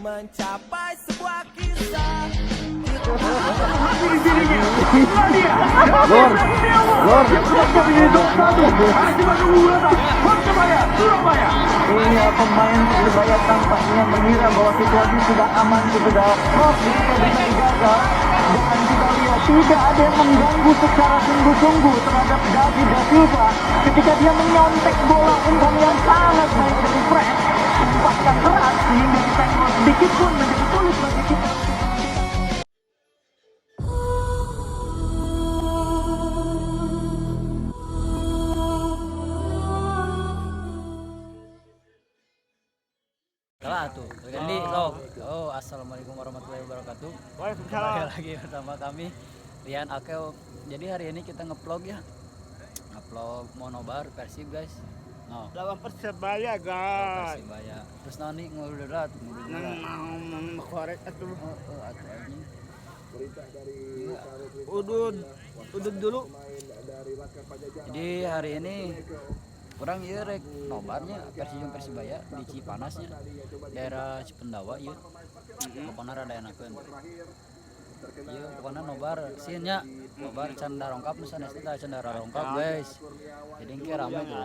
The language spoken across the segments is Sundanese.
Mencapai sebuah kisah. Lor, lor. Iya, pemain Persebaya tampaknya mengira bahwa situasi sudah aman, sudah cross tidak bisa dijaga. Dan kita lihat tidak ada yang mengganggu secara sungguh-sungguh terhadap David da Silva ketika dia menyontek bola umpan yang sangat baik dari Fred, umpan yang keras sehingga disenggol sedikit pun menjadi sulit bagi kita. Salah tuh, Ganti sok. Oh, assalamualaikum warahmatullahi wabarakatuh. Kembali lagi bersama kami Rian Akel. Jadi hari ini kita ngevlog ya. Ngevlog monobar Persib, guys. No. Lawan Persebaya, guys. Persibaya. Terus naon nih ngududrat, ngududrat. Nang mau korek atuh. Oh, oh, atuh anjing. Udud, udud dulu. Jadi hari ini kurang ieu rek nobarnya Persib jeung Persibaya di Cipanasnya, daerah Cipendawa ieu. Pokoknya rada enakeun. Iya, pokoknya nobar sieun nya. Nobar can darongkap nu sanes teh can darongkap, guys. Jadi engke rame tuh.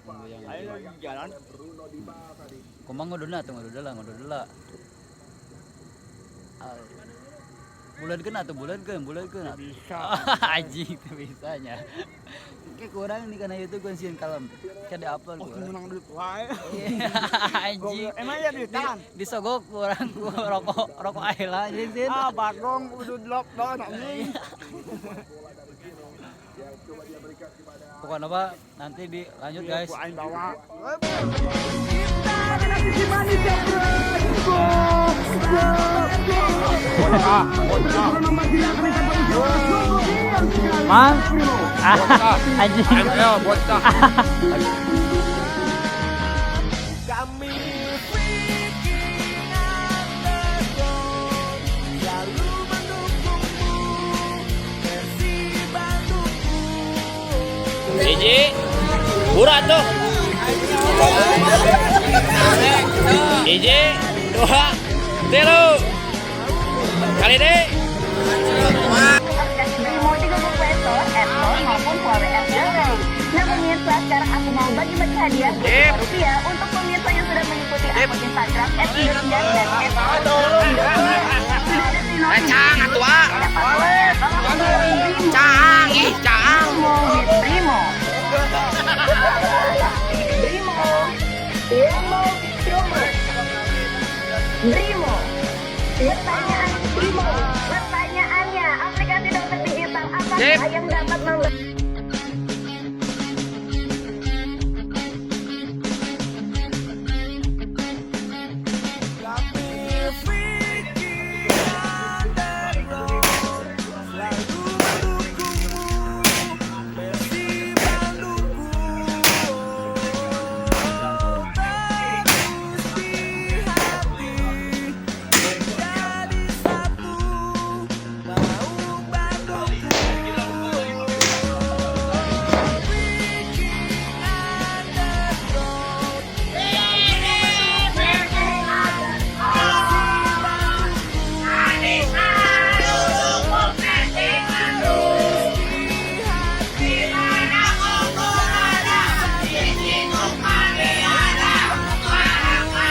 Nunggu yang Ayo lain. Jalan. Kumaha ngududna tuh, ngudud heula, ngudud heula. Ah, bulankeun atuh, bulankeun, bulankeun atuh. Bisa. Anjing teu bisa nya. Engke kurang nih kana YouTube kan sieun kalem. Ke di-upload Oh, kurang. menang duit wae. Anjing. Emang ya duitan? Disogok kurang ku rokok rokok aela anjing sieun. Ah, bagong udud lockdown anjing. Pokoknya apa nanti dilanjut, guys. Ku aing bawa. Mang. Anjing. ML bocah. Kami Viking Underdog selalu mendukungmu, Persib Bandungku. Hiji, burat tuh. Hiji, dua, tilu. Kali ini. Aplikasi Brimo di Google Play Store, App Store, maupun Huawei App Gallery. Nah pemirsa, sekarang aku mau bagi-bagi hadiah Rp2 untuk pemirsa yang sudah mengikuti akun Instagram @Indosiar dan @Indosiar. Sudah ada Trino. Cang atuh ah. Dapat Brimo. Cang, ih cang. Brimo with Brimo. Brimo. Brimo. Brimo. Brimo. Pertanyaan Brimo. Pertanyaannya, aplikasi dompet digital apakah Sip. yang dapat membantu